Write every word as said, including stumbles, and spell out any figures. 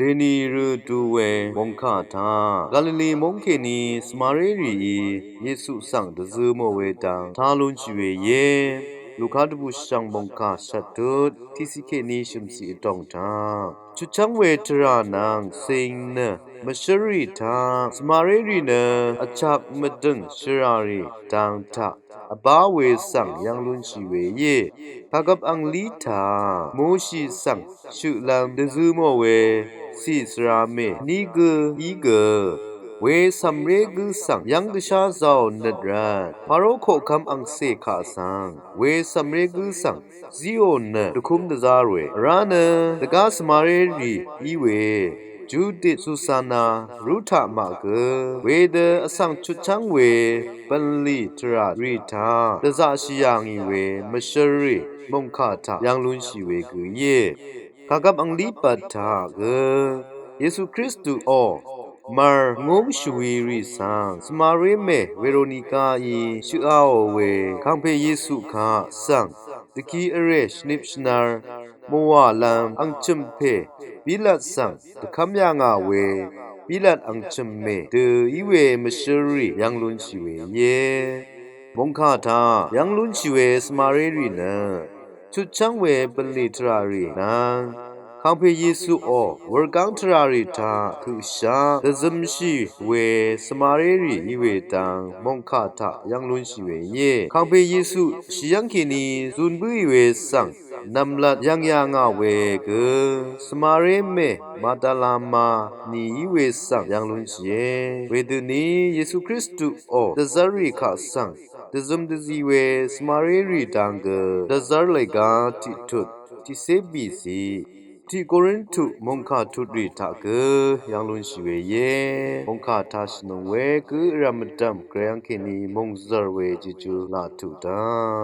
Dèní rø du we mòngkà taq Galili mòngkèní Svmaré rìí Yesu svng dvzø mò we dang tá lúnshì we íe. Luka dvbù shv̀ng mòngkà shvt tut tiqciq kèní shø̀mciq vdòng taq chutchv́ng we tvrà nvng cing nø mvshǿrrì taq Svmaré rì nø vchak mvdø̀ng shvràrì dang taq vbá we svng yv́ng lúnshì we íe. Kàgvp anglí taq Moshi svng shøqlv́m dvzø mò we cì svra mè ní gǿ í gø we cv̀mré gǿ svng yv́ng dvshá zàò nøt rvt Paro koqkv́m angcè kaq svng we cv̀mré gǿ svng zíò nø dvkúm dvzá ròe. Vrá nø dvgá Svmaré rì í we Judit Susana rú taq maq gø wedø vsvng chutchv́ng we bv̀nlì tvrà rì taq dvzaqshì yà ngì we mvshǿrrì mòngkà taq yv́ng lúnshì we gø íe. Kàgvp anglí pvt taq gø Yesu Kristuò mvr ngúng shvwi rì svng Svmaré mè Veronikaí shøqaò we kàngpè Yesu kaq svng dvki vrè shvnip shvnar mvwàlv́m angchø̀m pè Pilat svng dvkv́m yà ngà we Pilat angchø̀m mè dø í we mvshǿrrì yv́ng lúnshì we íe. Mòngkà taq yv́ng lúnshì we Svmaré rì nø chutchv́ng we bv̀nlì tvrà rì nvng kàngpè Yesuò wurgáng tvrà rì taq høqshaq dvzømshì we Svmaré rì í we dang mòngkà taq yv́ng lúnshì we íe. Kàngpè Yesu shì yv́ng kèní zun bǿì we svng nv̀mlat yv̀ng yà ngà we gø Svmaré mè Magdalama nì í we svng yv́ng lúnshìe. Wedøní Yesu Kristuò dvzv́rrì kaq svng dvzøm dvzi we Svmaré rì dang gø dvzv́r lègá tiqtut tiqcé bìciq tiq Korintu mòngkà tutrì taq gø yv́ng lúnshì we íe. Mòngkà taq shvnøng we gǿ vrv̀m vdv̀m gvray yv́ng kèní mòngzv̀r we jeju laq tuq daq.